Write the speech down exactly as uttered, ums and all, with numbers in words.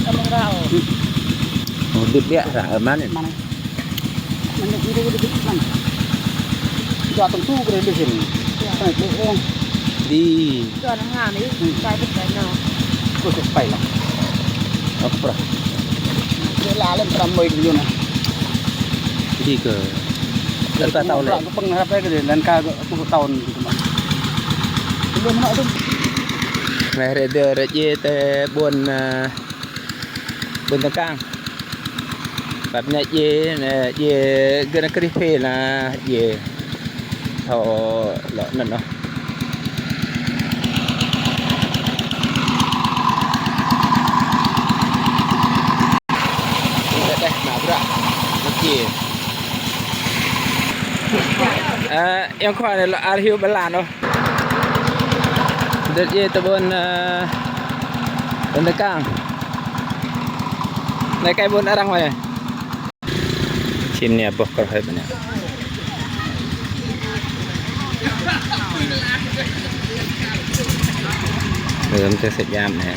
Amăng ră. Ơ, dŭt biă ră, ơ, mơ̆n. Mơ̆n. Mơ̆n, dŭt, dŭt, dŭt, mơ̆n. Dua tông tu kơ lih sĭn. Iya. Kơ lih, ơ. Di. Dua nang hang ni, hmm, cai bĭt cai nao. Kơ kơ pai lah. Ơ, prah. Dê la lem tram mơi kơ ñu nao. Di kơ. Tơdah tao lĕ. Kơ pơ̆ng hrăp ai kơ dê, lăn ka kơ, kơ taon kơ mơ̆n. Kơ mơ̆n tu. Anei rơđê rơđê tơ ƀuôn, ơ, ƀuôn Tơkang. Pap anei djiê, anei djiê gơ̆ anăn krih phê anăn djiê. Thâo lŏ anăn ôh. Dê dê, mă bruă. Anei djiê. Ơ, ayŏng khua anei lŏ ar hiu ƀơlan ôh. Dơ̆t djiê tơ ƀuôn, ơ, ƀuôn Tơkang. Anei kơ ƀuôn arăng wai. Čhĭm anei boh kơ hơi ƀơ̆n anei. Ơ, msĕ si djam anei.